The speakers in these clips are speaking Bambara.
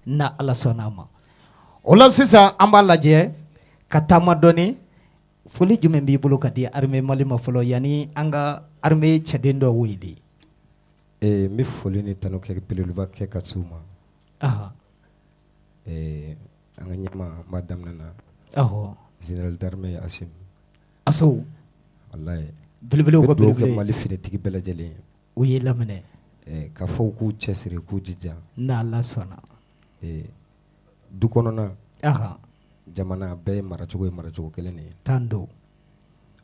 Na Ala sɔnna a ma. O la sisan an b'a lajɛ ka taama dɔɔni. Foli jumɛn b'i bolo ka di armée Mali ma fɔlɔ yanni an ka armée cɛden dɔ wele? N bɛ foli ni tanu kɛ belebeleba kɛ ka s'u ma. An ka ɲɛmaa n b'a daminɛ na. Général d'armée Assimi. Aso. Walayi. Belebelew ka N bɛ dugawu kɛ belebele. Mali finitigi bɛɛ lajɛlen ye. U y'i laminɛ. Ka fɔ u k'u cɛsiri k'u jija. N'Ala sɔnna. Du kɔnɔna. Jamana bɛɛ ye maracogo ye maracogo kelen de ye. Tan don.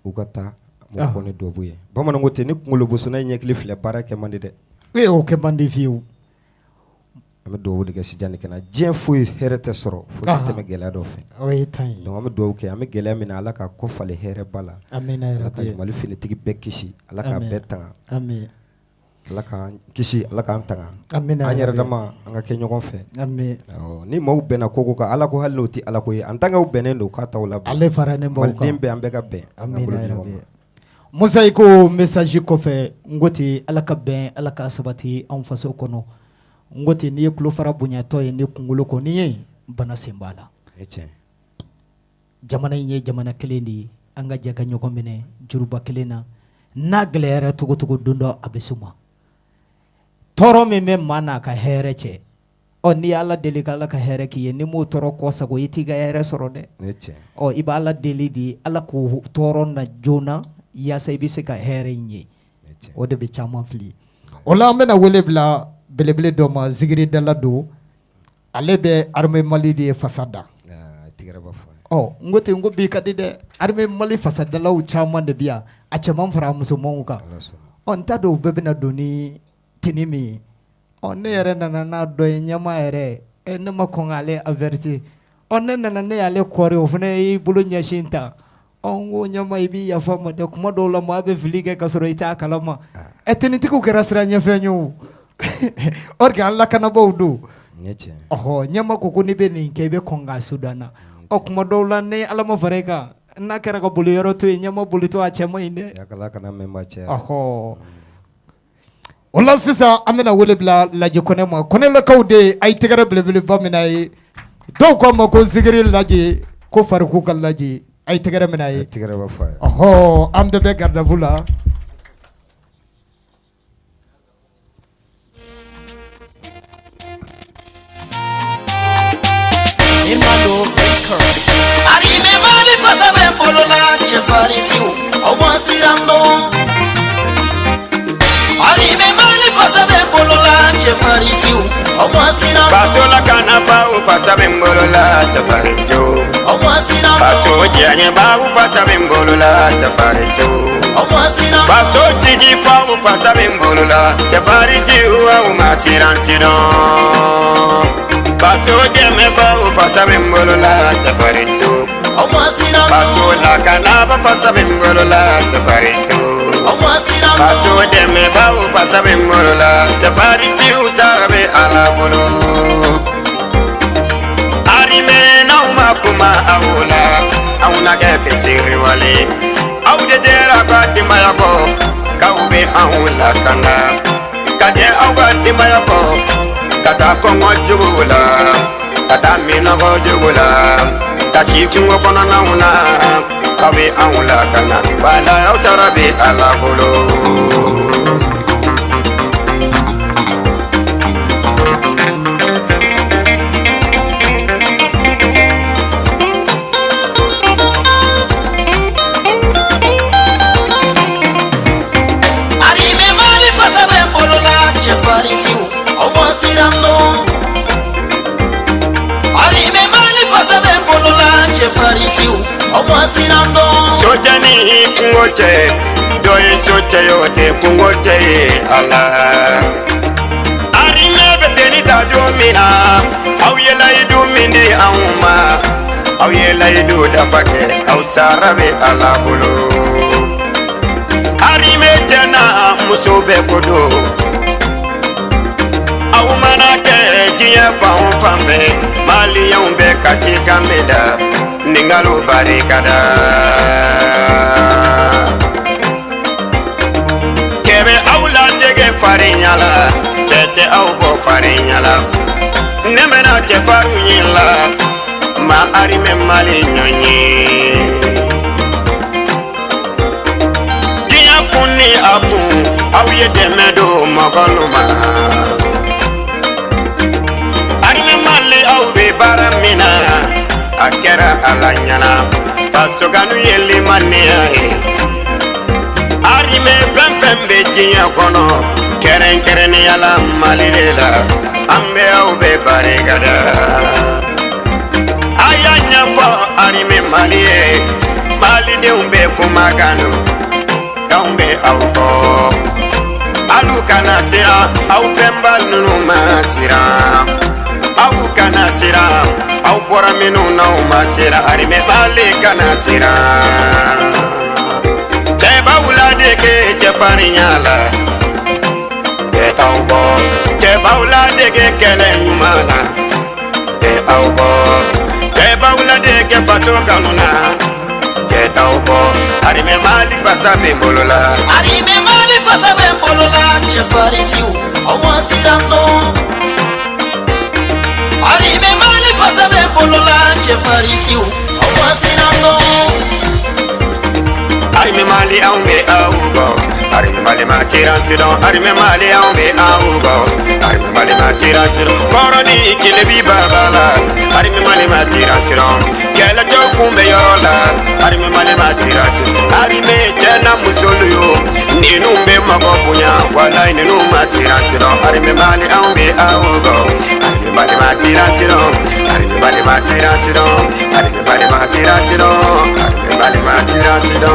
U ka taa mɔgɔ kɔ ni dubabu ye. Bamananw ko ten ni kunkolo bosona ye ɲɛkili filɛ baara kɛ man di dɛ. Ee o kɛ man di fiyewu. An bɛ dugawu de kɛ sijan ni kɛnɛya. Diɲɛ foyi hɛrɛ tɛ sɔrɔ fo ka tɛmɛ gɛlɛya dɔ fɛ. O ye tan ye. Donc an bɛ dugawu kɛ, an bɛ gɛlɛya min na Ala k'a kɔ falen hɛrɛba la. Amina Ala ka yarabi. Mali finitigi bɛɛ kisi, Ala k'a bɛɛ tanga. Ami. Ala k'an kisi, Ala k'an tanga. Amina An yɛrɛ yarabi. dama an ka kɛ ɲɔgɔn fɛ. Ami. Ni maaw bɛnna ko ko kan, Ala ko hali n'o tɛ Ala ko ye, en tant que aw bɛnnen don k'a t'aw labila. Ale faralen b'aw kan. Maliden bɛɛ an bɛɛ ka bɛn. Amina yarabi. Musa i ko message kɔfɛ n ko ten Ala ka bɛn Ala ka sabati anw faso kɔnɔ. N ko ten n'i ye tulofara bonyatɔ ye ni kunkolo kɔni ye bana sen b'a la. Jamana in ye jamana kelen de ye an ka jɛ ka ɲɔgɔn minɛ juruba kelen na n'a gɛlɛyara cogo cogo don dɔ a bɛ suma. Tɔɔrɔ min bɛ maa n'a ka hɛrɛ cɛ, ɔ n'i Ala deli ka Ala ka hɛrɛ k'i ye n'i m'o tɔɔrɔ kɔ sago i t'i ka hɛrɛ sɔrɔ dɛ. Ɔ i bɛ Ala deli de Ala k'o tɔɔrɔ na joona yaasa i bɛ se ka hɛrɛ in ye. O de bɛ caman fili. O la an bɛna wele bila belebele dɔ ma zikiridala don. Ale bɛ armée Mali de ye fasa da. Ɔ n ko ten n ko bi ka di dɛ armée Mali fasadalaw caman de bɛ yan a cɛman fara a musomanw kan. Ɔ n t'a dɔn u bɛɛ bɛna don ni tenue min ye. Ɔ ne yɛrɛ nana n'a dɔ ye ɲɛmaa yɛrɛ ɛ ne ma kɔn k'ale averti. Ɔ ne nana ne y'ale kɔri o fana y'i bolo ɲɛsin tan. Ɔ n ko ɲɛmaa i bɛ yafa n ma dɛ kuma dɔw la maa bɛ fili kɛ ka sɔrɔ i t'a kalama. Ɛ tenue-tigiw kɛra sira ɲɛfɛn ye o. Or que an lakanabaaw don. Ɔhɔ ɲɛmaa ko ko n'i bɛ nin kɛ i bɛ kɔn k'a sudan na. Ɔ kuma dɔw la ni Ala ma fara i kan n'a kɛra ka boli yɔrɔ to yen ɲɛmaa bolitɔ a cɛ man ɲi dɛ. Ɔhɔ. O la sisan an bɛna wele bila Laji Kɔnɛ ma Kɔnɛlakaw de a ye tɛgɛrɛ belebeleba minɛ a ye dɔw k'a ma ko zikiri Laji ko fariku ka Laji a ye tɛgɛrɛ minɛ a ye ɔhɔ an bɛɛ bɛ garde à vous la. Faso lakanabaaw fasa bɛ n bolo la cɛfarinsiw faso diyaɲɛbaaw fasa bɛ n bolo la cɛfarinsiw faso jigibaw fasa bɛ n bolo la cɛfarinsiw aw ma siran si dɔn faso dɛmɛbaaw fasa bɛ n bolo la cɛfarinsiw faso lakanabaa fasa bɛ n bolo la cɛfarinsiw faso dɛmɛbaaw fasa bɛ n bolo la cɛfarinsiw sara bɛ Ala bolo arime n'aw ma kuma aw la aw na kɛ fitiriwale aw de tɛra ka denbaya kɔ k'aw bɛ anw lakana ka jɛ aw ka denbaya kɔ ka taa kɔngɔ jugu la ka taa minnɔgɔ jugu la ka si kungo kɔnɔnaw na k'aw bɛ anw lakana wala aw sara bɛ Ala bolo. Socɛ ni kungo cɛ dɔ ye socɛ ye o tɛ kungo cɛ ye a la arime bɛ tenue ta don min na aw ye layidu min di anw ma aw ye layidu dafa kɛ aw sara bɛ Ala bolo arime cɛ n'a muso bɛɛ ko don aw mana kɛ diɲɛ fan o fan fɛ maliyɛnw bɛɛ ka cikan bɛ da nin kalo barika da cɛ bɛ aw ladege farinya la cɛ tɛ aw bɔ farinya la Ne bɛna cɛfarinw ye la ma armée Mali ɲɔgɔn ye. Diɲɛ kun ni a kun, aw ye dɛmɛ don mɔgɔlu ma. Armée Mali, aw bɛ baara min na, a kɛra Ala ɲɛna. Fasokanu ye limaniya ye. Armée fɛn fɛn bɛ diɲɛ kɔnɔ, kɛrɛnkɛrɛnnenya la Mali de la, an bɛ aw bɛɛ barikada. A y'a ɲɛfɔ armée Mali ye, malidenw bɛ kumakan don k'anw bɛ aw kɔ. Alu kana siran, aw bɛnba ninnu ma siran. Aw kana siran, aw bɔra minnu na, u ma siran. Armée Mali kana siran. Cɛbaw ladege cɛfarinya la, tɛ aw bɔ. Cɛbaw ladege kɛlɛ ɲuman na, tɛ aw bɔ. Cɛbaw ladege faso kanu na, cɛ t'aw bɔ. Armée Mali fasa bɛ n bolo la. Armée Mali fasa bɛ n bolo la, cɛfarinsiw, aw ma siran dɔn. Armée Mali fasa bɛ n bolo la, cɛfarinsiw, aw ma siran dɔn. Armée Mali, anw bɛ aw kɔ. Armée Mali ma siran siran. Armée Mali, anw bɛ aw kɔ. Armée Mali ma siran siran. Kɔrɔ ni kilebi baba la, Armée Mali ma siran siran. Kɛlɛcɛw kun bɛ yɔrɔ la, Armée Mali ma siran siran. Armée cɛ na musolu yo, ninnu bɛ mɔgɔ bonya, walayi ninnu ma siran siran. Armée Mali, anw bɛ aw kɔ. Armée Mali ma siran siran. Armée Mali ma siran siran. Armée Mali ma siran siran. Armée Mali ma siran siran.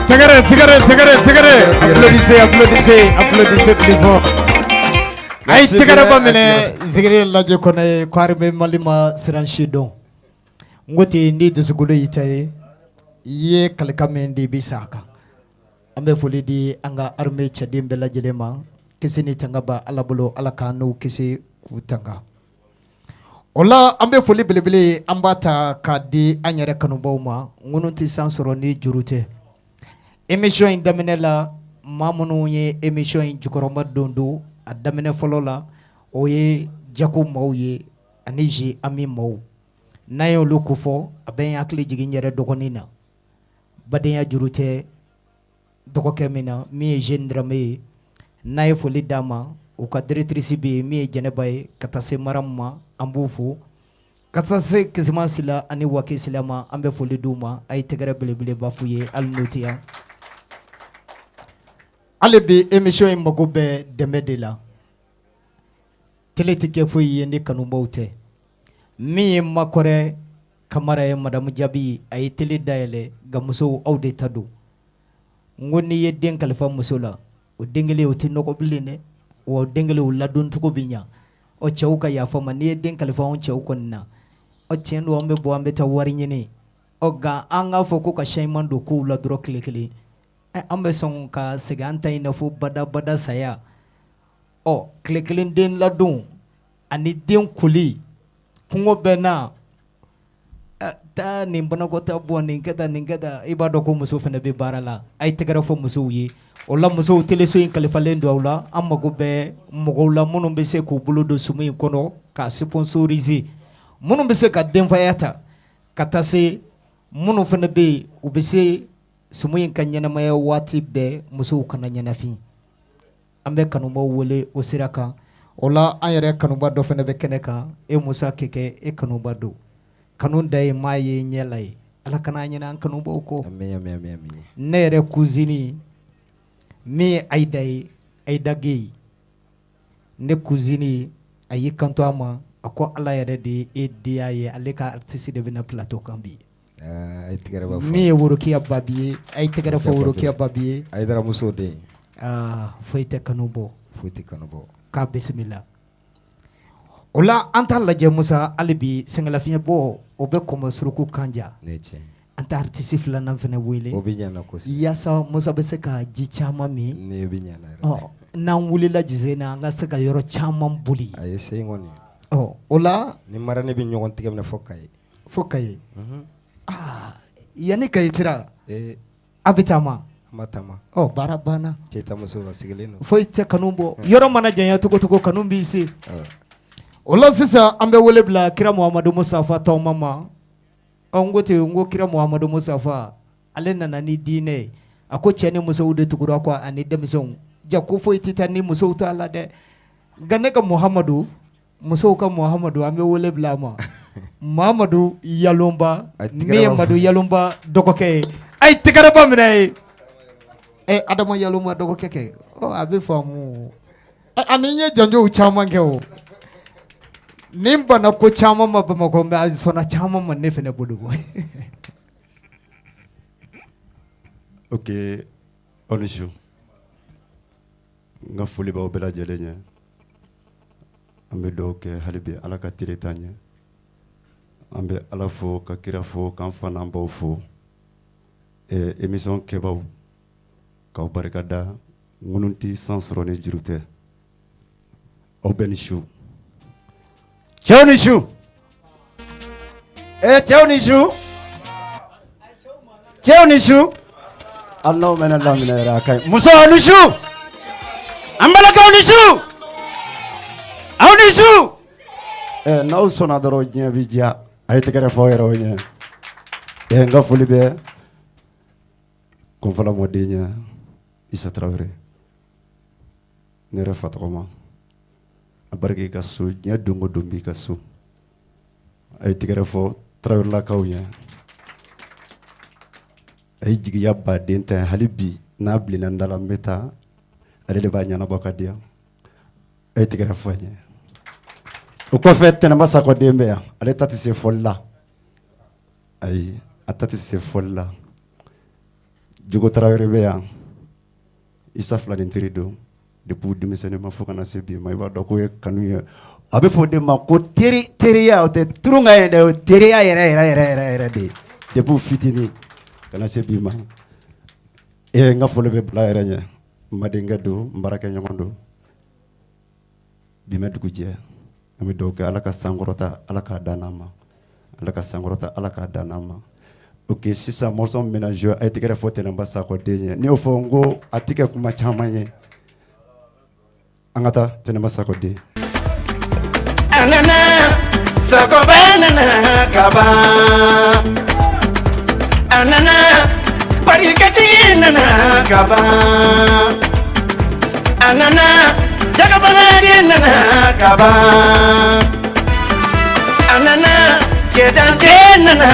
Tɛgɛrɛ, tɛgɛrɛ, tɛgɛrɛ, tɛgɛrɛ! Applaudissez, applaudissez, applaudissez plus fort! A ye tɛgɛrɛ ba minɛ. Zigiri lajɛ kɔnɔ ye ko armée Mali ma siran si dɔn. N ko ten, ni dusukolo y'i ta ye, i ye kalikan min di, i bɛ sa a kan. An bɛ foli di an ka armée cɛden bɛɛ lajɛlen ma. Kisi ni tanga ba Ala bolo, Ala k'an n'u kisi k'u tanga. O la, an bɛ foli belebele an b'a ta k'a di an yɛrɛ kanubaw ma. Ŋunu tɛ san sɔrɔ ni juru tɛ. Émission in daminɛ la, maa minnu ye émission in jukɔrɔma don don a daminɛ fɔlɔ la, o ye Jago maaw ye ani J Ami maaw. N'an ye olu ko fɔ, a bɛ n hakili jigin n yɛrɛ dɔgɔnin na, badenya juru tɛ dɔgɔkɛ min na, min ye Jeune Dramé ye. N'a ye foli d'a ma, u ka directrice bɛ yen, min ye Jɛnɛba ye, ka taa se Maramu ma, an b'u fo, ka taa se Kisima Sila ani Wake Sila ma, an bɛ foli d'u ma. A ye tɛgɛrɛ belebeleba f'u ye hali n'u tɛ yan. Hali bi émission in mago bɛ dɛmɛ de la. Télé tɛ kɛ foyi ye ni kanubaw tɛ. Min ye Makɔrɛ Kamara ye, madamu Jaabi, a ye télé dayɛlɛ, nka musow, aw de ta don. N ko n'i ye den kalifa muso la, o den kelen o tɛ nɔgɔ bilen dɛ, wa o den kelen o ladoncogo bɛ ɲa. Ɔ, cɛw ka yafa ma, n'i ye den kalifa anw cɛw kɔni na, ɔ, tiɲɛ don, an bɛ bɔ, an bɛ taa wari ɲini. Ɔ, nka an k'a fɔ ko ka changement don kow la dɔrɔn tile kelen, an bɛ sɔn ka segin an ta in na fo badabada saya. Ɔ, tile kelen den ladon ani den koli, kungo bɛ na taa nin banakɔta bɔ, nin kɛ tan, nin kɛ tan, i b'a dɔn ko muso fana bɛ baara la. A ye tɛgɛrɛ fɔ musow ye. O la, musow, teleso in kalifalen don aw la. An mago bɛ mɔgɔw la minnu bɛ se k'u bolo don sumu in kɔnɔ k'a sponsoriser, minnu bɛ se ka denfaya ta, ka taa se minnu fana bɛ yen, u bɛ se sumu in ka ɲɛnamaya waati bɛɛ, musow kana ɲɛnafin. An bɛ kanubaw wele o sira kan. O la, an yɛrɛ kanuba dɔ fana bɛ kɛnɛ kan. E Musa Kɛkɛ, e kanuba don. Kanu da ye maa ye ɲɛ la ye. Ala kana ɲinɛ an kanubaw kɔ. Ne yɛrɛ cousine min ye Ayida ye, Ayida Gueye, ne cousine, a y'i kanto a ma, a ko Ala yɛrɛ de ye e diya ye, ale ka artiste de bɛna plateau kan bi. Min ye Worokiya Babi ye, a ye tɛgɛrɛ fɔ Worokiya Babi ye. Ayidara muso den. Aa, foyi tɛ kanu bɔ. Foyi tɛ kanu bɔ. K'a bisimila. O la, an t'a lajɛ Musa, hali bi sɛgɛnlafiɲɛ bɔ, o bɛ kɔmɔ suruku kan ja. An tɛ artiste filanan fana wele. O bɛ ɲɛ kosɛbɛ. Yaasa Musa bɛ se ka ji caman min. Ne bɛ ɲɛ. N'an wulila jise na, an ka se ka yɔrɔ caman boli. A ye se kɔni. Ɔ. O la Ni marraine bɛ ɲɔgɔn tigɛ minɛ fo Kayi. Fo Kayi. Aa, yanni Kayi sira. Ee. A bɛ taama. An ma taama. Ɔ, baara banna. Keyita muso a sigilen don. Foyi tɛ kanu bɔ. Yɔrɔ mana janya cogo cogo, kanu b'i se. O la sisan, an bɛ wele bila kira Muhamadu Mustafa tɔgɔma ma. Ɔ, n ko ten, n ko kira Muhamadu Mustafa, ale nana ni diinɛ ye. A ko cɛ ni musow de tugura kɔ ani denmisɛnw. Ja ko foyi tɛ taa ni musow t'a la dɛ. Nka ne ka Muhamadu, musow ka Muhamadu, an bɛ wele bila a ma. Mamadu Yalomba, min ye Madu Yalomba dɔgɔkɛ ye. A ye tɛgɛrɛba minɛ ye. Ɛ, Adama Yalomba dɔgɔkɛ kɛ. Ɔ, a bɛ faamu. Ani n ye janjow caman kɛ o. Ni n banna ko caman ma Bamakɔ, mais a sɔnna caman ma ne fana bolo. Ok, aw ni su. N ka foli b'aw bɛɛ lajɛlen ye. An bɛ dugawu kɛ hali bi, Ala ka tile taa ɲɛ. An bɛ Ala fo, ka kira fo, k'an fa n'an baw fo. Émission kɛbaw, k'aw barika da. Minnu tɛ san sɔrɔ ni juru tɛ. Aw bɛɛ ni su. Cɛw ni su. Ɛ, cɛw ni su. Cɛw ni su. Hali n'aw mɛnna laminɛ yɛrɛ, a ka ɲi. Musow, aw ni su. An balakaw ni su. Aw ni su. Ɛ, n'aw sɔnna dɔrɔn, diɲɛ bɛ diya. A ye tɛgɛrɛ fɔ aw yɛrɛw ɲɛ. Ɛ, n ka foli bɛ kɔnfala mɔden ɲɛ, Isa Tarawele. Ne yɛrɛ fa tɔgɔma. A barika i ka so, diɲɛ don o don b'i ka so. A ye tɛgɛrɛ fɔ Tarawelelakaw ɲɛ. A ye jigiya baden ta hali bi, n'a bilenna n da la, n bɛ taa, ale de b'a ɲɛnabɔ ka di yan. A ye tɛgɛrɛ fɔ a ɲɛ. O kɔfɛ, Tɛnɛba Sakɔ den bɛ yan, ale ta tɛ se fɔli la. Ayi, a ta tɛ se fɔli la. Jogo Tarawele bɛ yan. Isa filanin teri don depuis denmisɛnnin ma fo ka na se bi ma. I b'a dɔn k'o ye kanu ye. A bɛ fɔ o de ma ko teri, teriya. O tɛ turunga ye dɛ, o teriya yɛrɛ yɛrɛ yɛrɛ yɛrɛ yɛrɛ de ye depuis fitinin ka na se bi ma. N ka foli bɛ bila yɛrɛ ɲɛ. N badenkɛ don, n baarakɛɲɔgɔn don. Bi ma dugu jɛ, an bɛ dugawu kɛ, Ala ka sankɔrɔta, Ala k'a dan n'a ma. Ala ka sankɔrɔta, Ala k'a dan n'a ma. Ok, sisan morceau min bɛna jouer, a ye tɛgɛrɛ fɔ Tɛnɛnba Sakɔ den ye. N'i y'o fɔ, n ko a tɛ kɛ kuma caman ye. An ka taa, Tɛnɛnba Sakɔ den. A nana, Sakɔba nana kaban. A nana, barikatigi nana kaban. A nana, jagabanaden nana kaban. A nana, cɛdancɛ nana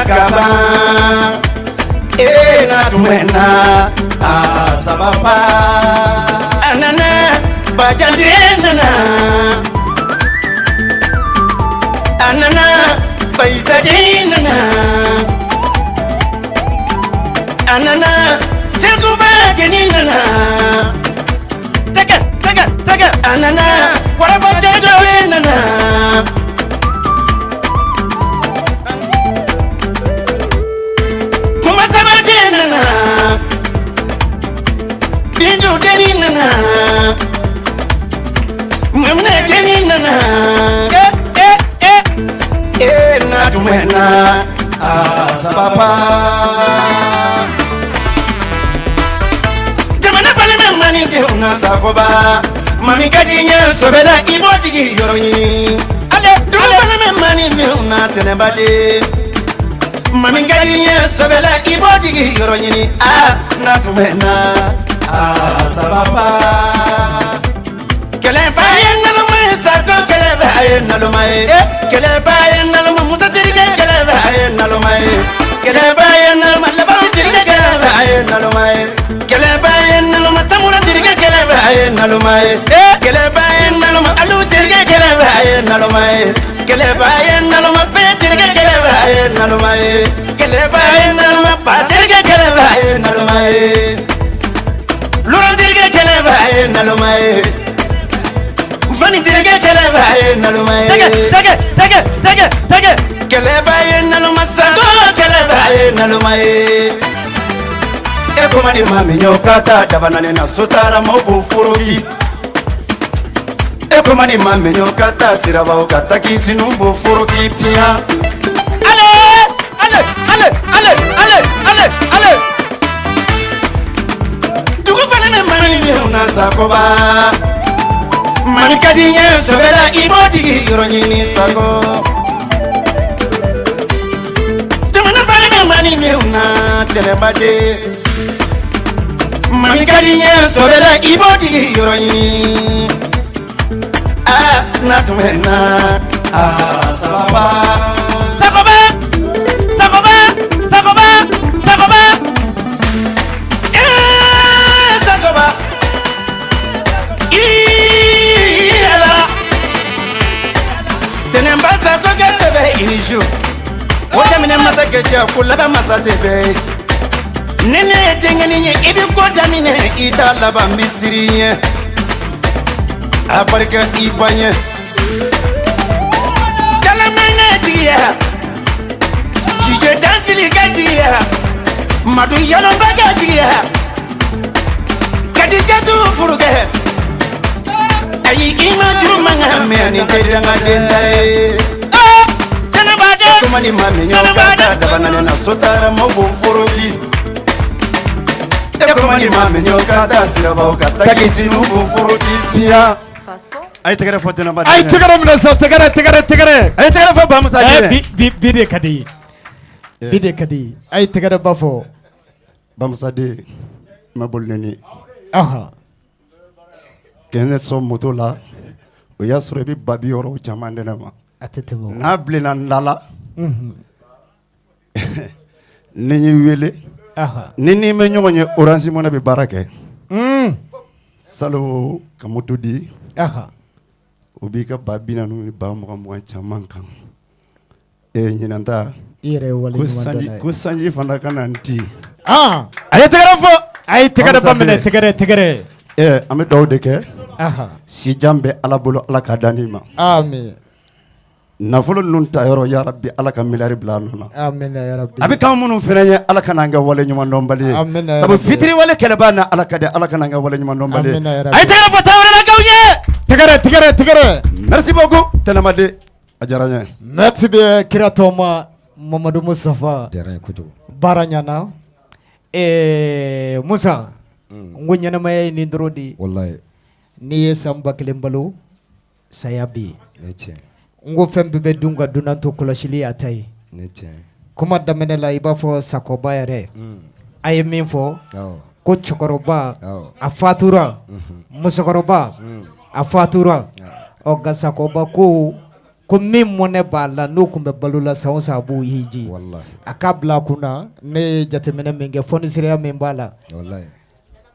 kaban. E na tun bɛ na a sababa. A nana, bajanden nana. A nana, bayisaden nana. A nana, seguba jeni nana. Tɛgɛ tɛgɛ tɛgɛ. A nana, waraba cɛjɔlen nana. Kuma sabaden nana. Bintu deni nana. Mamina jeni nana. Eh eh eh. Eh na tun bɛ na a sababa. Jamana falen bɛ manindenw na Sakɔba. Maa min ka di n ye sɔbɛ la, i b'o tigi yɔrɔ ɲini. Ale dugu falen bɛ manindenw na Tɛnɛba de. Maa min ka di n ye sɔbɛ la, i b'o tigi yɔrɔ ɲini. A na tun bɛ na a sababa. Kɛlɛba ye naloma ye Sakɔ, kɛlɛba ye naloma ye. Kɛlɛba ye naloma Musa terikɛ, kɛlɛba ye naloma ye. Kɛlɛba ye naloma Labaru terikɛ, kɛlɛba ye naloma ye. Kɛlɛba ye naloma Tamura terikɛ, kɛlɛba ye naloma ye. Kɛlɛba ye naloma Alu terikɛ, kɛlɛba ye naloma ye. Kɛlɛba ye naloma Bɛɛ terikɛ, kɛlɛba ye naloma ye. Kɛlɛba ye naloma Ba terikɛ, kɛlɛba ye naloma ye. Laurent terikɛ, kɛlɛba ye naloma ye. Fani terikɛ, kɛlɛba ye naloma ye. Tɛgɛ tɛgɛ tɛgɛ tɛgɛ tɛgɛ. Kɛlɛba ye naloma Sakɔ, kɛlɛba ye naloma ye. E ko ni maa min y'o ka taa dabanani na, so taara maaw b'o foroki. E ko ni ma mɛɲɔ ka taa sirabaw ka taa k'i sinu bɔ foroki piyan. Ale ale ale ale ale ale ale. Dugu fana bɛ mani min na Sakoba. Mani ka di n ye sɛbɛ la i b'o tigi yɔrɔ ɲini Sako. Jamana fana bɛ mani min na Tɛnɛbaden. Mani ka di n ye sɛbɛ la i b'o tigi yɔrɔ ɲini. Aa n'a tun bɛ na aa sababa. Sakoba Sakoba Sakoba Sakoba. Ee Sakoba. Ii ala. Tɛnɛnba Sako kɛ sɛbɛ i ni su. O daminɛ masakɛ cɛ ko laban masa tɛ bɛɛ ye. Ni ne ye denkɛnin ye i bɛ ko daminɛ i t'a laban n bɛ siran i ɲɛ. A barika i ba ɲɛ. Jalamɛngɛ jigiya. Jije danfili ka jigiya. Madu yalɔnba ka jigiya. Kadijatu furukɛ. Ayi i ma juru mankan mɛn nin tɛ dangaden ta ye. Tɛnɛbaden. Kuma ni ma min ɲɔ ka taa dabanani na sotara maaw b'o foroki. E kuma ni ma min ɲɔ ka taa sirabaw ka taa k'i sinu b'o foroki piyan. A ye tɛgɛrɛ fɔ Tɛnɛba A ye tɛgɛrɛ minɛ sa, tɛgɛrɛ tɛgɛrɛ tɛgɛrɛ. A ye tɛgɛrɛ fɔ Bamusa den ye. Bi bi bi de ka di ye. Bi de ka di ye. A ye tɛgɛrɛ ba fɔ. Bamusa den ma boli ni ye. Ɔhɔn. Kɛ ne sɔn moto la o y'a sɔrɔ i bɛ ba bi yɔrɔ caman di ne ma. A tɛ tɛmɛ o kan. N'a bilenna n da la. Ni n y'i wele. Ɔhɔn. Ni n'i bɛ ɲɔgɔn ye Orange Money bɛ baara kɛ. Salon ka moto di. Ɔhɔn. O b'i ka ba 40 ni ba 20 caman kan. Ɲinan ta. I yɛrɛ ye wale ko ɲuman sanji dɔnna ye. Ko sanji fana ka na n ci. Ah! A ye tɛgɛrɛ fɔ. A ye tɛgɛrɛ ba minɛ, tɛgɛrɛ tɛgɛrɛ. An bɛ dugawu de kɛ. Ɔhɔn. Sijan bɛ Ala bolo Ala k'a dan ma. Amin. Nafolo ninnu ta yɔrɔ yarabi Ala ka miliyari bila a nɔ na. Amina yarabi. A bɛ k'an minnu fana ye Ala kana an kɛ wale ɲumandɔnbali ye. Amina Sabu yarabi. fitiriwale kɛlɛbaa na Ala ka di Ala kana an kɛ wale ɲumandɔnbali ye. Amina yarabi. A ye tɛgɛrɛ fɔ Tarawelelakaw ye. Tɛgɛrɛ tɛgɛrɛ tɛgɛrɛ. Merci beaucoup Tɛnɛmaden a diyara n ye. Merci bien Kira Tɔma Mamadu Mustafa. Diyara n ye kojugu. Baara ɲɛna. Musa. N ko ɲɛnamaya ye nin dɔrɔn de ye. Walayi. N'i ye san 1000 balo saya bɛ yen. Nin ye tiɲɛ. N ko fɛn bɛɛ bɛ dun ka dunan to kɔlɔsili y'a ta ye. Nin ye tiɲɛ. Kuma daminɛ la i b'a fɔ Sakoba yɛrɛ. A ye min fɔ. Awɔ. Ko cɛkɔrɔba. Awɔ. A fatura. Musokɔrɔba. A fatura. Ɔ nka Sakoba ko ko min mɔnɛ b'a la n'o tun bɛ balo la san o san a b'o hiji. Walayi. A k'a bila a kunna ne ye jateminɛ min kɛ fɔnisiriya min b'a la. Walayi.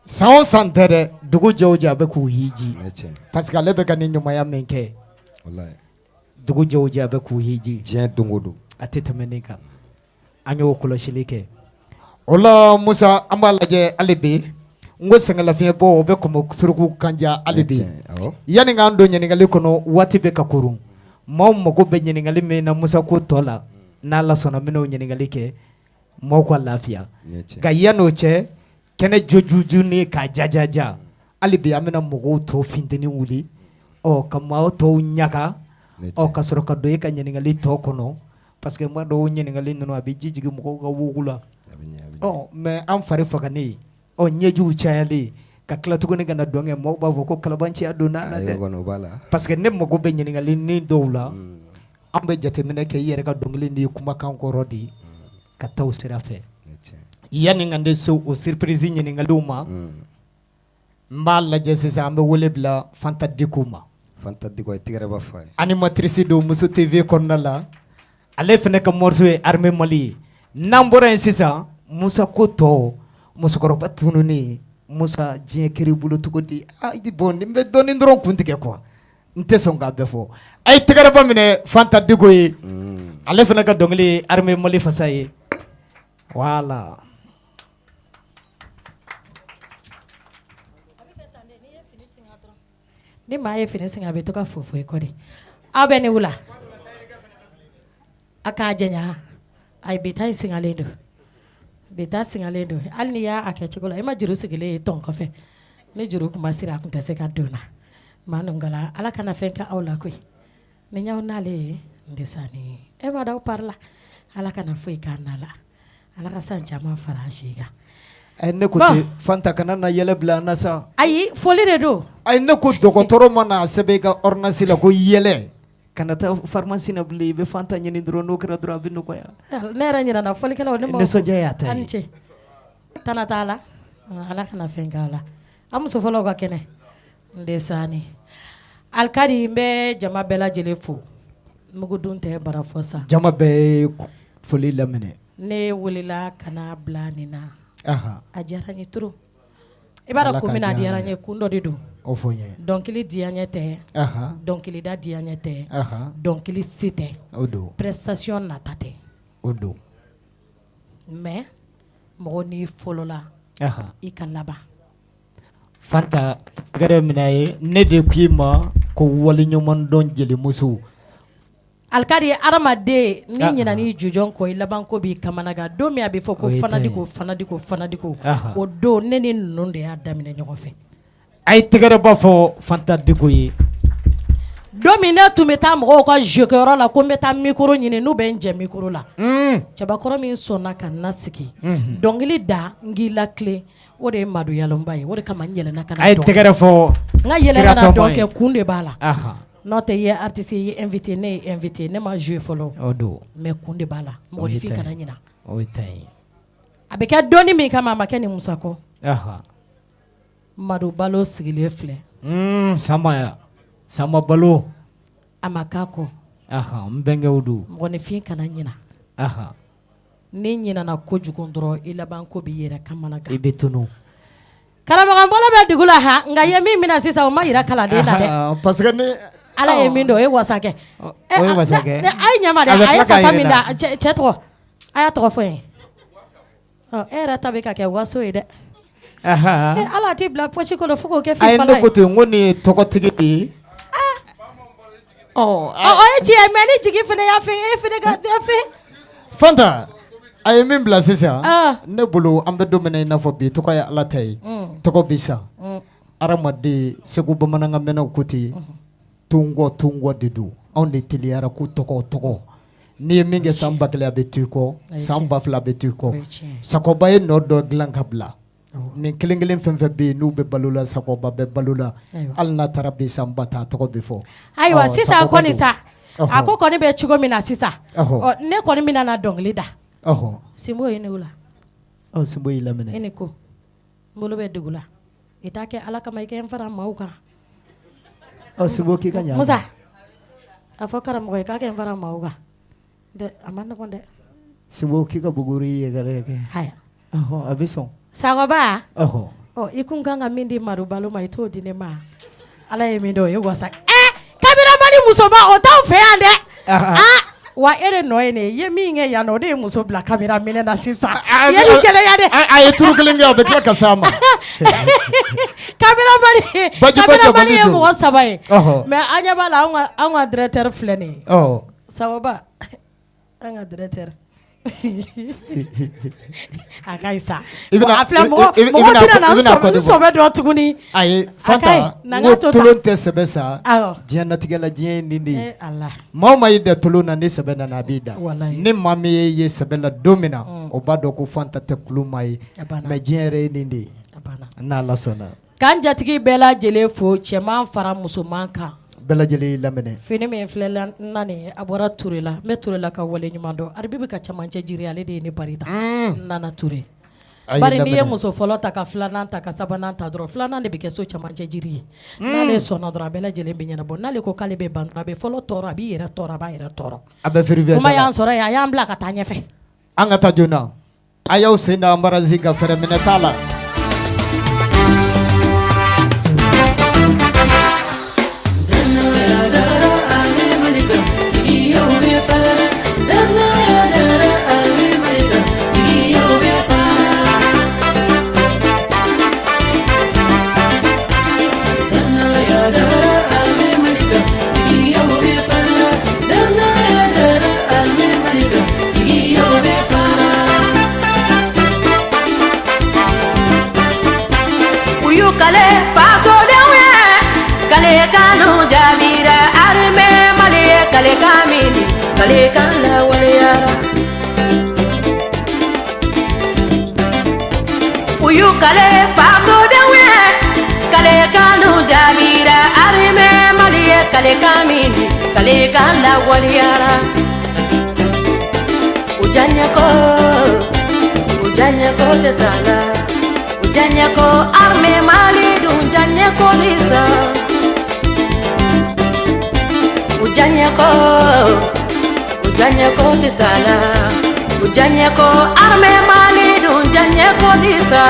San o san tɛ dɛ dugu jɛ o jɛ a bɛ k'u hiji. Nin ye tiɲɛ. Parce que ale bɛ ka nin ɲumanya min kɛ. Walayi. Dugu jɛ o jɛ a bɛ k'u hiji. Diɲɛ don o don. A tɛ tɛmɛ nin kan. An y'o kɔlɔsili kɛ. O la Musa an b'a lajɛ hali bi n ko sɛgɛnlafiɲɛbɔ o bɛ kɔmɔ suruku kanja hali bi. Awɔ. Yanni k'an don ɲininkali kɔnɔ waati bɛ ka koron. Maaw mago bɛ ɲininkali min na Musa ko tɔ la n'Ala sɔnna n bɛn'o ɲininkali kɛ maaw ka lafiya. Nin ye tiɲɛ. Nka yan'o cɛ kɛnɛ jojuju ni k'a jajaja hali bi an bɛna mɔgɔw tɔ finteni wuli ɔ ka maaw tɔw ɲaga Nin ye ɔ tiɲɛ. ka sɔrɔ ka don e ka ɲininkali tɔ kɔnɔ parce que n b'a dɔn o ɲininkali ninnu a bɛ ji jigin mɔgɔw ka wogo la. A bɛ ɲɛ, a bɛ ɲɛ. Ɔ mais an fari fagalen ɔ ɲɛjiw cayalen ka tila tuguni ka na dɔn kɛ maaw b'a fɔ ko kalabanciya donna a la Ayi, dɛ. o kɔni o b'a la. Parce que ne mago bɛ ɲininkali ni dɔw la an bɛ jateminɛ kɛ i yɛrɛ ka dɔnkili ni kumakan kɔrɔ de ye ka taa o sira fɛ. Nin ye tiɲɛ. Yanni ka ne se o surprise ɲininkaliw ma n b'a lajɛ sisan an bɛ wele bila Fanta Diko ma. Fanta Diko a ye tɛgɛrɛ ba fɔ a ye. Animatrice don Muso TV kɔnɔna la ale fana ka morceau ye Armée Mali ye n'an bɔra yen sisan Musa ko tɔ musokɔrɔba tununnen Musa diɲɛ kɛr'i bolo cogo di bon nin bɛ dɔɔnin dɔrɔn kun tigɛ quoi n tɛ sɔn k'a bɛɛ fɔ a ye tɛgɛrɛba minɛ Fanta Diko ye ale fana ka dɔnkili ye Armée Mali fasa ye voilà. Ni maa ye fini singa a bɛ to ka fofo i kɔ de aw bɛ ne wula a k'a janya ayi bi ta in singalen don bi ta singalen don hali n'i y'a kɛ cogo la i ma juru sigilen ye tɔn kɔfɛ ni juru tun ma siri a tun tɛ se ka don na Manungala ala kana fɛn kɛ aw la koyi ni y'aw n'ale ye ndesani e ma d'aw pari la ala kana foyi k'an na la ala ka san caman fara an si kan. Ne ko ten Fanta kana na yɛlɛ bila an na sa. Ayi foli de don. Ayi ne ko dɔgɔtɔrɔ mana a sɛbɛn i ka ordonnance la ko yɛlɛ kana taa pharmacie na bilen i bɛ Fanta ɲini dɔrɔn n'o kɛra dɔrɔn a bɛ nɔgɔya. Ne yɛrɛ ɲinɛna fɔlikɛlaw ne ma. Nisɔndiya y'a ta ye. A ni ce tana t'a la ala kana fɛn k'a la an muso fɔlɔw ka kɛnɛ ndesani alikadi n bɛ jama bɛɛ lajɛlen fo mugudun tɛ bara fɔ sa. Jama bɛɛ ye foli laminɛ. Ne welela ka na bila nin na a diyara n ye trop i b'a dɔn kun min na a diyara n ye kun dɔ de don o fɔ n ye dɔnkili diya n ye tɛ dɔnkilida diya n ye tɛ dɔnkili se tɛ o don prestation nata tɛ o don mais mɔgɔ n'i fɔlɔla i ka laban Fanta tɛgɛrɛ minɛ ye ne de k'i ma ko waleɲumandɔn jelimuso Alikadi hadamaden n'i ɲinɛna i jujɔn kɔ i labanko b'i kamanagan don min a bɛ fɔ ko Fana Diko Fana Diko Fana Diko o don ne ni ninnu de y'a daminɛ ɲɔgɔn fɛ a ye tɛgɛrɛba fɔ Fanta Diko ye don min ne tun bɛ taa mɔgɔw ka jeu kɛyɔrɔ la ko n bɛ taa micro ɲini n'u bɛ n jɛ micro la cɛbakɔrɔ min sɔnna ka n lasigi dɔnkili da n k'i latilen o de ye Madu Yalomba ye o de kama n yɛlɛnna ka na a ye tɛgɛrɛ fɔ n ka yɛlɛn ka na dɔn kɛ kun de b'a la n'o tɛ i ye artiste ye i ye invité ne ye invité ne ma jouer fɔlɔ o don mais kun de b'a la mɔgɔninfin kana ɲina o ye tiɲɛ ye a bɛ kɛ donni min kama a ma kɛ ni Musa kɔ Madu Balo sigilen filɛ Sama ya Sama Balo a ma k'a kɔ n bɛnkɛw don mɔgɔninfin kana ɲina n'i ɲinɛna kojugu dɔrɔn i laban ko b'i yɛrɛ kamanagan i bɛ tunun karamɔgɔ n bolo bɛ dugu la han nka i ye min minɛ sisan o ma jira kalanden na dɛ parce que ne ala ye min dɔn o ye wasa kɛ o ye wasa kɛ a ye ɲama dɛ a ye fasa min da cɛ tɔgɔ a y'a tɔgɔ fɔ n ye ɔ e yɛrɛ ta bɛ ka kɛ waso ye dɛ ala t'i bila poche kɔnɔ fo k'o kɛ a ye ne ko ten n ko nin ye tɔgɔtigi de ye ɔ o ye tiɲɛ ye mais ni jigi fana y'a fɛ e fana ka fɛ Fanta a ye min bila sisan ne bolo an bɛ don min na i n'a fɔ bi tɔgɔ ye ala ta ye tɔgɔ bɛ sa hadamaden segu bamanankan mɛnnaw ko ten tonkɔ tonkɔ de don anw de teliyara ko tɔgɔ tɔgɔ n'i ye min kɛ san 1000 a bɛ to i kɔ san 2000 a bɛ to i kɔ Sakɔba ye nɔ dɔ dilan ka bila nin kelen kelen fɛn fɛn bɛ yen n'u bɛ balo la Sakɔba bɛ balo la hali n'a taara bi san 10 000 a tɔgɔ bɛ fɔ ayiwa sisan kɔni sa a ko kɔni bɛ cogo min na sisan ne kɔni bɛna na dɔnkili da Sinbo ye ne la Sinbo y'i laminɛ e ni ko n bolo bɛ dugu la i t'a kɛ ala kama i kɛ n fara maaw kan Sinbo k'i ka ɲa Musa a fɔ karamɔgɔ ye k'a kɛ n fara maaw kan a ma nɔgɔn dɛ Sinbo k'i ka buguri ye kɛ a bɛ sɔn Sakɔba i kun kan ka min di Madu Balo ma i t'o di ne ma ala ye min dɔn o ye wasa caméraman musoman o t'anw fɛ yan dɛ wa e de nɔ ye nin ye i ye min kɛ yan nɔ o de ye muso bila caméra minɛ na sisan i ye nin gɛlɛya dɛ a ye turu kelen kɛ a bɛ tila ka s'a ma caméraman ye mɔgɔ saba ye mais an ɲɛ b'a la anw ka directeur filɛ nin ye Sakɔba an ka directeur a ka ɲi sa a filɛ mɔgɔ tɛna na n sɔbɛ dɔn tuguni ayi Fanta n ko tolon tɛ sɛbɛ sa diɲɛnatigɛ la diɲɛ ye nin de ye maa o maa y'i da tolon na ni sɛbɛ nana a b'i da ni maa min ye ye sɛbɛ la don min na o b'a dɔn ko Fanta tɛ kuloma ye mais diɲɛ yɛrɛ ye nin de ye n'Ala sɔnna K'an jatigi bɛɛ lajɛlen fo cɛman fara musoman kan bɛɛ lajɛlen y'i laminɛ fini min filɛ na nin a bɔra Ture la n bɛ Ture la ka wale ɲuman dɔn Aribi bɛ ka camancɛ jiri ale de ye ne pari ta Nana Ture bari n'i ye muso fɔlɔ ta ka filanan ta ka sabanan ta dɔrɔn filanan de bɛ kɛ so camancɛ jiri ye n'ale sɔnna dɔrɔn a bɛɛ lajɛlen bɛ ɲɛnabɔ n'ale ko k'ale bɛ ban a bɛ fɔlɔ tɔɔrɔ a b'i yɛrɛ tɔɔrɔ a b'a yɛrɛ tɔɔrɔ a bɛ kuma y'an sɔrɔ yan a y'an bila ka taa ɲɛfɛ an ka taa joona A y'aw sen da embarras kan fɛrɛ minɛ t'a la. Kalekan dun jaabira armée Mali ye kalekan min di kalekan lawaleyara u y'u kale fasodenw ye kalekan dun jaabira armée Mali ye kalekan min di kalekan lawaleyara u diyaɲɛko u diyaɲɛko tɛ sa la u diyaɲɛko armée Mali dun diyaɲɛko tɛ sa u diyaɲɛko u diyaɲɛko tɛ sa la u diyaɲɛko armée Mali dun diyaɲɛko tɛ sa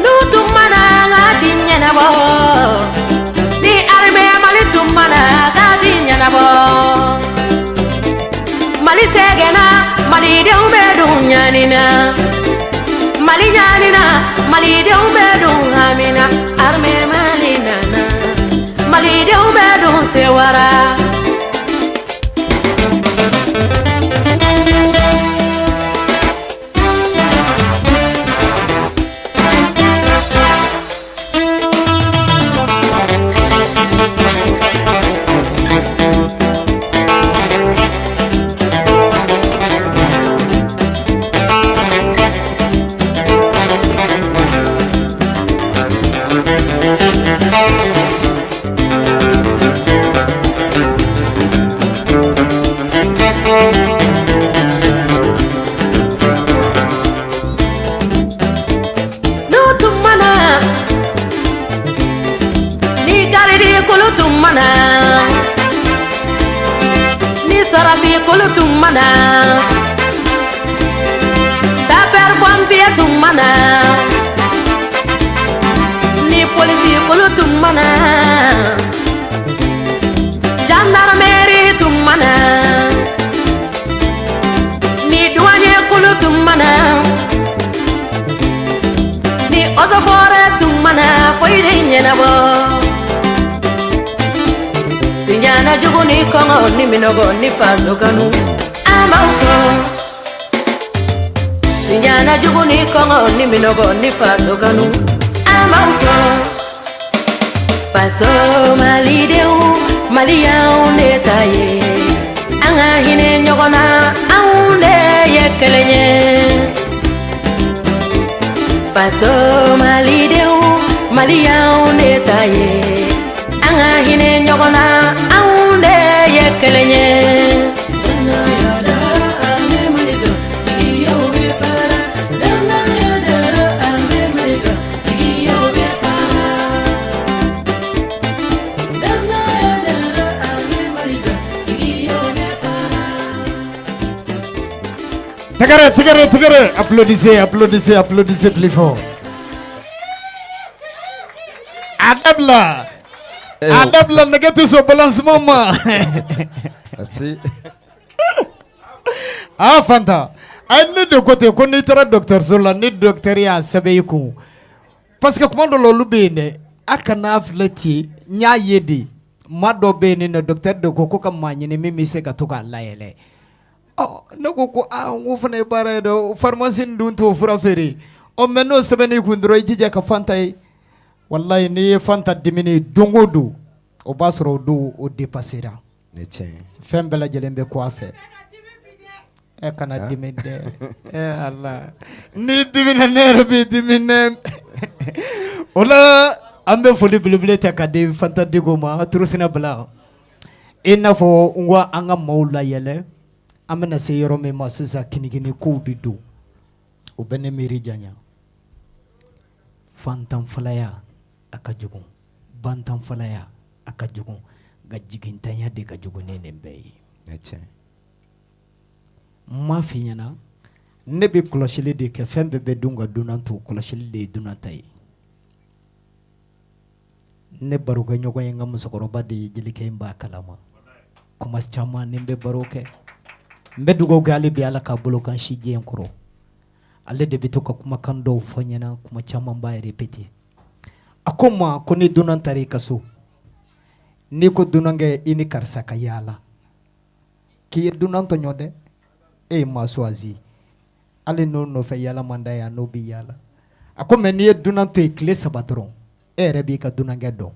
n'u tun ma na n k'a ti ɲɛnabɔ ni armée Mali tun ma na k'a ti ɲɛnabɔ Mali sɛgɛnna malidenw bɛ dun ɲani na Mali ɲanina malidenw bɛ dun hami na armée Mali nana malidenw bɛ dun sewara. N'u tun ma na ni garidikulu tun ma na ni sɔrɔsikulu tun ma na sapeur pompier tun ma na ni polisikulu tun ma na gendarmerie tun ma na ni douanier kulu tun ma na ni eaux et forêts tun ma na foyi tɛ ɲɛnabɔ siɲana jugu ni kɔngɔ ni minɔgɔ ni faso kanu an b'aw fɔ siɲana jugu ni kɔngɔ ni minɔgɔ ni faso kanu an b'aw fɔ faso malidenw mali y'anw de ta ye an ka hinɛ ɲɔgɔn na anw de ye kelen ye faso malidenw mali y'anw de ta ye an ka hinɛ ɲɔgɔn na anw de ye kelen ye. Tɛgɛrɛ tɛgɛrɛ tɛgɛrɛ applaudissez applaudissez applaudissez plus fort a dabila a dabila nɛgɛ tɛ sɔn balancement ma Merci. aa Fanta a ye ne de ko ten ko n'i taara dɔgɔtɔrɔso la ni docteur y'a sɛbɛn i kun parce que kuma dɔ la olu bɛ yen dɛ a kana filɛ ten n y'a ye de maa dɔ bɛ yen nɔ docteur de ko ko ka maa ɲini min bɛ se ka to k'a layɛlɛ ɔ ne ko ko aa n ko fana ye baara ye dɛ pharmacie nin dun t'o fura feere ɔ mais n'o sɛbɛnn'i kun dɔrɔn i jija ka Fanta ye walayi n'i ye Fanta diminen ye don o don o b'a sɔrɔ o don o dépassera Ni tiɲɛ ye. Fɛn bɛɛ lajɛlen bɛ kun a fɛ ɛ kana dimi dɛ ɛ Ala n'i dimina ne yɛrɛ bɛ dimi dɛ o la an bɛ foli belebele ta ka di Fanta Diko ma Turusina Bala i n'a fɔ n ko an ka maaw layɛlɛ an bɛna se yɔrɔ min ma sisan kinikini kow de don o bɛ ne miiri janya fantanfalaya a ka jugu bantanfalaya a ka jugu nka jigintanya de ka jugu ni nin bɛɛ ye n m'a f'i ɲɛna ne bɛ kɔlɔsili de kɛ fɛn bɛɛ bɛ dun ka dunan to kɔlɔsili de ye dunan ta ye ne barokɛɲɔgɔn ye n ka musokɔrɔba de ye jelikɛ in b'a kalama kuma caman ni n bɛ baro kɛ n bɛ dugawu kɛ hali bi Ala k'a bolo kan si diɲɛ kɔrɔ ale de bɛ to ka kumakan dɔw fɔ n ɲɛna kuma caman b'a répéter a ko n ma ko ni dunan taara i ka so n'i ko dunankɛ i ni karisa ka yaala k'i ye dunan tɔɲɔ dɛ e ye maa choisi hali n'o nɔfɛ yaala man d'a ye a n'o bɛ yaala a ko mais n'i ye dunan to yen tile 3 dɔrɔn. E yɛrɛ b'i ka dunankɛ dɔn.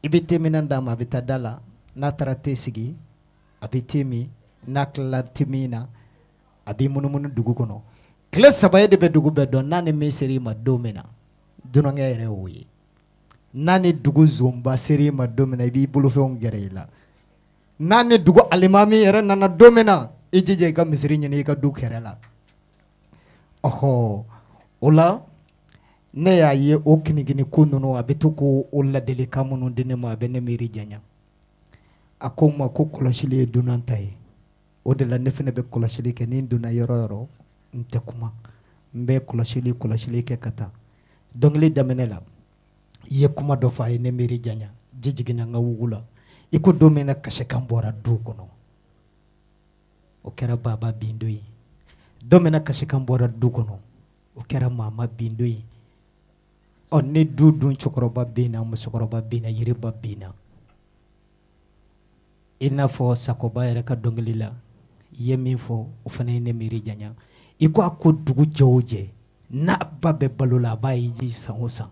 I bɛ te minɛn d'a ma, a bɛ taa da la, n'a taara te sigi, a bɛ te min, n'a tilala te min na, a b'i munumunu dugu kɔnɔ. Tile 3 e de bɛ dugu bɛɛ dɔn, n'a ni min ser'i ma don min na, dunankɛ yɛrɛ y'o ye. N'a ni dugu zonba ser'i ma don min na, i b'i bolofɛnw gɛrɛ i la. N'a ni dugu alimami yɛrɛ nana don min na, i jija i ka misiri ɲini i ka du kɛrɛ la. Ɔhɔ, o la ne y'a ye o kinikini ko ninnu, a bɛ to k'o ladilikan minnu di ne ma, a bɛ ne miiri janya. A ko n ma ko kɔlɔsili ye dunan ta ye. O de la ne fana bɛ kɔlɔsili kɛ, ni n donna yɔrɔ o yɔrɔ, n tɛ kuma, n bɛ kɔlɔsili kɛ ka taa. Dɔnkili daminɛ la, i ye kuma dɔ fɔ, a ye ne miiri janya, ji jiginna n ka wugu la. I ko don min na kasikan bɔra du kɔnɔ, o kɛra baba bindo ye. Don min na kasikan bɔra du kɔnɔ, o kɛra mama bindo ye. Ɔ ni du dun cɛkɔrɔba binna, musokɔrɔba binna, yiriba binna, i n'a fɔ Sakoba yɛrɛ ka dɔnkili la, i ye min fɔ, o fana ye ne miiri janya. I ko a ko dugu jɛ o jɛ, n'a ba bɛ balo la, a b'a hiji san o san.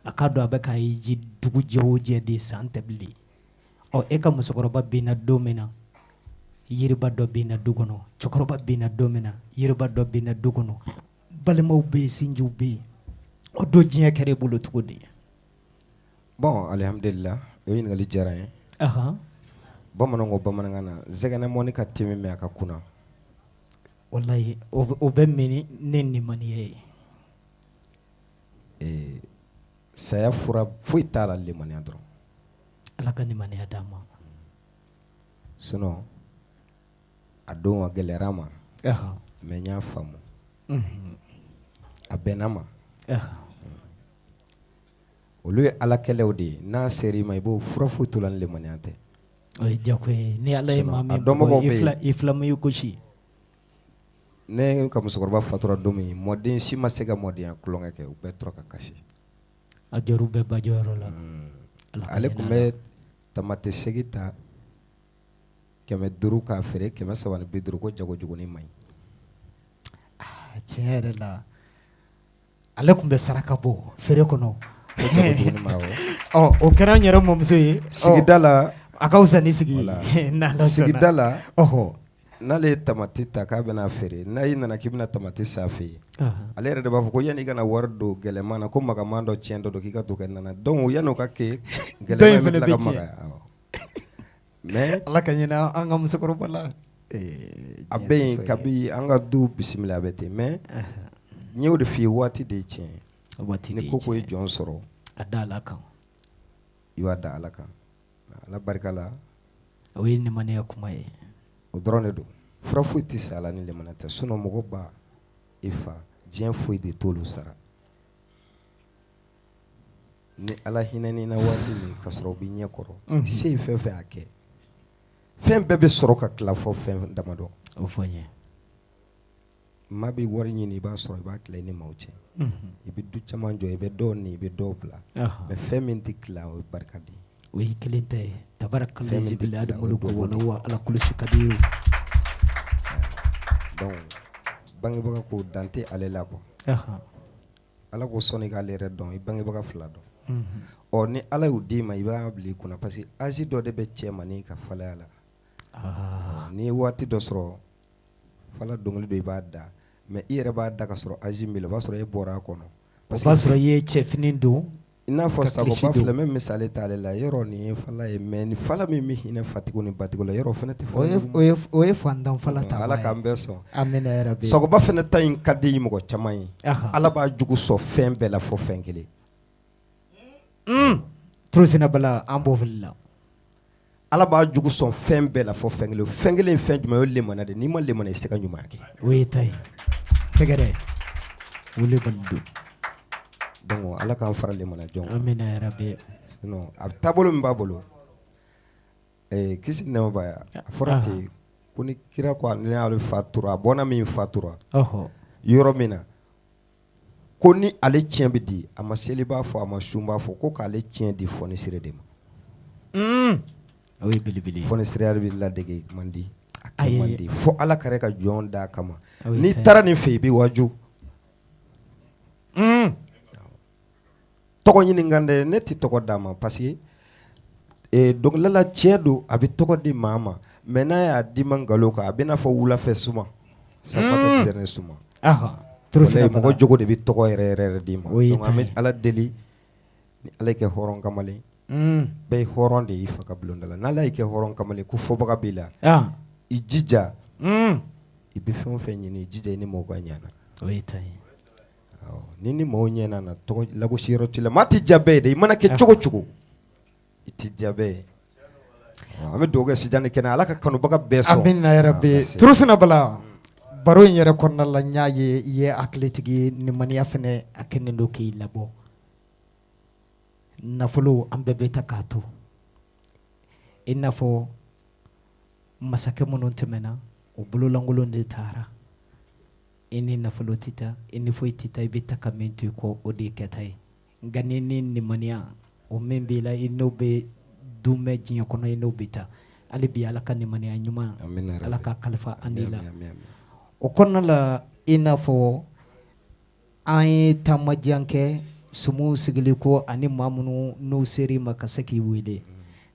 A k'a dɔn a bɛ k'a hiji dugu jɛ o jɛ de, san tɛ bilen. Ɔ e ka musokɔrɔba binna don min na, yiriba dɔ binna du kɔnɔ. Cɛkɔrɔba binna don min na, yiriba dɔ binna du kɔnɔ. Balimaw bɛ yen, sinjiw bɛ yen. O don diɲɛ kɛra e bolo cogo di? Bon, alihamudulila, o ɲininkali diyara n ye. Bamananw ko bamanankan na, zɛgɛnɛ mɔni ka timi mais a ka kunna. Walayi, o bɛ min ni limaniya ye. Ee, saya fura foyi t'a la limaniya dɔrɔn. Ala ka limaniya d'an ma. Sinon a don a gɛlɛyara n ma, mais n y'a faamu, a bɛnna n ma. Olu ye Ala kɛlɛw de ye, n'a ser'i ma i b'o fura foyi t'o la ni limaniya tɛ. O ye diyagoya ye, ni Ala ye maa min a dɔnbagaw bɛ yen. I filama y'i gosi. Ne ka musokɔrɔba fatura don min, mɔden si ma se ka mɔdenya tulonkɛ kɛ, u bɛɛ tora ka kasi. A jɔr'u bɛɛ ba jɔyɔrɔ la. Ale tun bɛ tamate segi ta 500 k'a feere 350, ko jago jugunin man ɲi. Aa, tiɲɛ yɛrɛ la, ale tun bɛ saraka bɔ feere kɔnɔ. Ɔ o kɛra n yɛrɛ mɔmuso ye. Sigida la. A ka fisa ni sigi ye. Sigida la. Ɔhɔ. N'ale ye tamati ta k'a bɛna feere, n'a i nana k'i bɛna tamati san a fɛ yen, ale yɛrɛ de b'a fɔ ko yanni i ka na wari don gɛlɛman na, ko magaman dɔ tiɲɛ dɔ don k'i ka to kɛ nana. Donc yanni o ka kɛ, gɛlɛman in bɛ tila ka magaya. Mais Ala ka hinɛ an ka musokɔrɔba la. A bɛ yen kabi an ka du bisimila a bɛ ten, mais n y'o de f'i ye, waati de ye tiɲɛ ye. Waati ni ko ko ye jɔn sɔrɔ, a da Ala kan. I b'a da Ala kan. Ala barika la. O ye limaniya kuma ye. O dɔrɔn de don. Fura foyi tɛ sa la ni limaniya tɛ. Sinon mɔgɔ ba, i fa, diɲɛ foyi de t'olu sara. Ni Ala hinɛn'i na waati min ka sɔrɔ u b'i ɲɛ kɔrɔ, se ye fɛn fɛn a kɛ, fɛn bɛɛ bɛ sɔrɔ ka tila fɔ fɛn damadɔ. O fɔ n ye. Maa bɛ wari ɲini, i b'a sɔrɔ, i b'a tila i ni maaw cɛ. I bɛ du caman jɔ, i bɛ dɔw ni i bɛ dɔw bila. Mais fɛn min tɛ tila, o ye barika de ye. O ye kelen ta ye. Tabarakalazi wa ala kulusi ka di. Donc bangebaga ko dan tɛ ale la quoi. Ala ko sɔnni k'ale yɛrɛ dɔn, i bangebaga fila dɔn. Ɔ ni Ala y'u d'i ma, i b'a bila i kunna parce que âge dɔ de bɛ cɛmannin ka falaya la. N'i ye waati dɔ sɔrɔ, fala dɔnkili dɔ i b'a da, mais i yɛrɛ b'a da ka sɔrɔ âge min b'i la, o b'a sɔrɔ e bɔra a kɔnɔ. O b'a sɔrɔ i ye cɛfini don. I n'a fɔ Sakoba filɛ, n bɛ misali ta ale la, yɔrɔ nin ye fala ye, mais ni fala min bɛ hinɛ fatigiw ni batigiw la, yɔrɔ o fana tɛ fala o ye fantan fala ta. Ala k'an bɛɛ sɔn. Amina yarabi. Sakoba fana ta in ka di mɔgɔ caman ye. Ala b'a jugu sɔn fɛn bɛɛ la fo fɛn kelen. Turusina bala an b'o fili la. Ala b'a jugu sɔn fɛn bɛɛ la fo fɛn kelen. Fɛn kelen fɛn jumɛn? O ye limaniya de. N'i ma limaniya, i tɛ se ka ɲuman kɛ. O ye ta ye. Tɛgɛrɛ wele don. Donc Ala k'an fara limaniya jɔn kan. Amina yarabi. Sinon a taabolo min b'a bolo, kisi ni nɛɛma b'a ye, a fɔra ten ko ni kira ko n'ale fatura, a bɔnna min fatura, ɔhɔ, yɔrɔ min na, ko ni ale tiɲɛ bɛ di, a ma seliba fɔ, a ma sunba fɔ, ko k'ale tiɲɛ di fonisire de ma. O ye belebele. Fonisireya bɛ ladege man di, a kɛ man di fo Ala kɛrɛ ka jɔn d'a kama. N'i taara nin fɛ, i bɛ waju. Tɔgɔ ɲini kan dɛ, ne tɛ tɔgɔ d'a ma parce que dɔnkilidala tiɲɛ don, a bɛ tɔgɔ di maa ma, mais n'a y'a d'i ma nkalon kan, a bɛ n'a fɔ wulafɛ suma suma suma mɔgɔ jogo de bɛ tɔgɔ yɛrɛ yɛrɛ d'i ma. Donc an bɛ Ala deli ni Ala y'i kɛ hɔrɔn kamalen, bɛɛ ye hɔrɔn de y'i fa ka bulonda la, n'Ala y'i kɛ hɔrɔn kamalen ko fɔbaga b'i la, i jija i bɛ fɛn o fɛn ɲini, i jija i ni mɔgɔw ka ɲɛ na. Ni ni maaw ɲɛna na, tɔgɔ lagosi yɔrɔ t'i la, maa tɛ diya bɛɛ ye dɛ, i mana kɛ cogo cogo i tɛ diya bɛɛ ye. An bɛ dugawu kɛ Sijan ni kɛnɛ, Ala ka kanubaga bɛɛ sɔn. Amina yarabi. Turusina Bala, baro in yɛrɛ kɔnɔna la, n y'a ye i ye hakilitigi ye, limaniya fana a kɛlen don k'i labɔ. Nafolo an bɛɛ bɛ ta k'a to, i n'a fɔ masakɛ minnu tɛmɛna, o bololankolon de taara. I ni nafolo tɛ taa, i ni foyi tɛ taa, i bɛ taa ka min to i kɔ, o de ye kɛta ye. Nka ni ni limaniya o min b'i la, i n'o bɛ dunmɛ diɲɛ kɔnɔ, i n'o bɛ taa. Hali bi Ala ka limaniya ɲuman, Ala ka kalifa an la. O kɔnɔna la, i n'a fɔ an ye taamajan kɛ sumu sigili ko ani maa minnu n'u ser'i ma ka se k'i wele.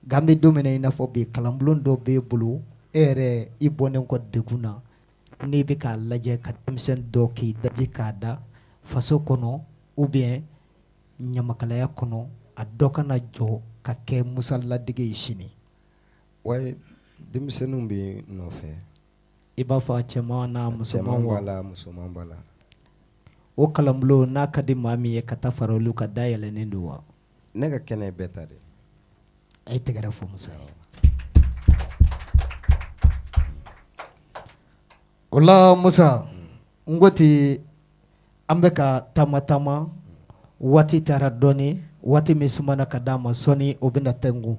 Nka an bɛ don min na, i n'a fɔ bi, kalanbulon dɔ b'e bolo, e yɛrɛ i bɔnen kɔ degun na, n'i bɛ k'a lajɛ ka denmisɛn dɔ k'i daji k'a da faso kɔnɔ ou bien ɲamakalaya kɔnɔ, a dɔ kana jɔ ka kɛ Musa ladege ye sini. Ouais, denmisɛnninw bɛ nɔfɛ. I b'a fɔ a cɛman n'a musoman b'a la, musoman b'a la. O kalanbulon n'a ka di maa min ye ka taa fara olu kan, da yɛlɛnnen don wa? Ne ka kɛnɛ bɛɛ ta de. A ye tɛgɛrɛ fɔ Musa ye. O la Musa, n ko ten, an bɛ ka taama taama, waati taara dɔɔnin, waati min sumana ka d'a ma, sɔɔni o bɛna tɛnku.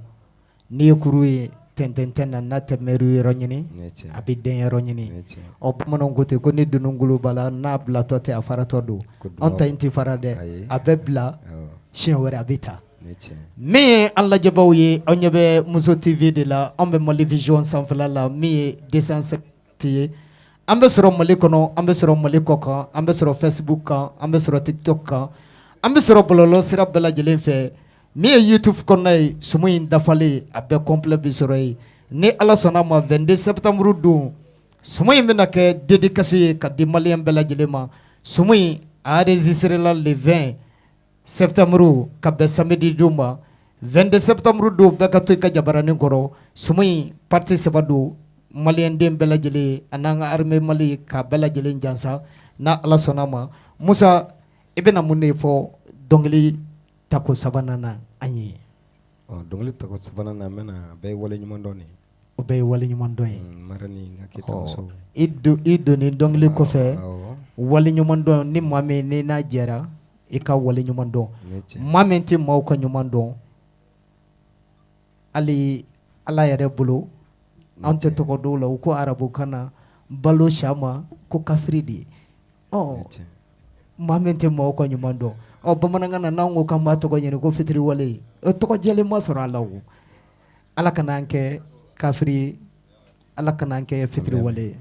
N'i ye kuru ye tɛntɛntɛn na, n'a tɛ mɛru yɔrɔ ɲini, a bɛ den yɔrɔ ɲini. Ɔ bamananw ko ten ko ni dunun golo b'a la, n'a bilatɔ tɛ, a faratɔ don. Anw ta in tɛ fara dɛ, a bɛ bila, siɲɛ wɛrɛ a bɛ ta. Min ye an lajɛbaw ye, aw ɲɛ bɛ Muso TV de la, anw bɛ Mali Vision sanfɛla la, min ye 207 ye. An bɛ sɔrɔ Mali kɔnɔ, an bɛ sɔrɔ Mali kɔ kan, an bɛ sɔrɔ Facebook kan, an bɛ sɔrɔ TikTok kan, an bɛ sɔrɔ bɔlɔlɔ sira bɛɛ lajɛlen fɛ. Min ye YouTube kɔnɔna ye, sumu in dafalen, a bɛɛ complet bɛ sɔrɔ yen. Ni Ala sɔnna a ma, 22 septembre don, sumu in bɛna kɛ dédicace ye ka di maliyɛn bɛɛ lajɛlen ma. Sumu in a enregistré la le 20 septembre ka bɛn samedi don ma. 22 septembre don, bɛɛ ka to i ka jabaranin kɔrɔ. Sumu in partie saba don, maliyɛnden bɛɛ lajɛlen ani an ka armée Mali ka bɛɛ lajɛlen jansa n'a Ala sɔnna a ma. Musa, i bɛna mun de fɔ dɔnkili tako sabanan na an ye? Dɔnkili tako sabanan na, n bɛna a bɛɛ ye waleɲumandɔn de ye. O bɛɛ ye waleɲumandɔn ye. I donni dɔnkili kɔfɛ, waleɲumandɔn, ni maa min ni n'a jɛra i ka waleɲuman dɔn. Maa min tɛ maaw ka ɲuman dɔn, hali Ala yɛrɛ bolo, an tɛ tɔgɔ dɔw la, u ko arabukan na balo sama ko kafiri de ye. Ɔ maa min tɛ maaw ka ɲuman dɔn, ɔ bamanankan na n'an ko k'an b'a tɔgɔ ɲini ko fitiriwale, o tɔgɔ jɛlen ma sɔrɔ a la. O Ala kana an kɛ kafiri ye, Ala kana an kɛ fitiriwale ye.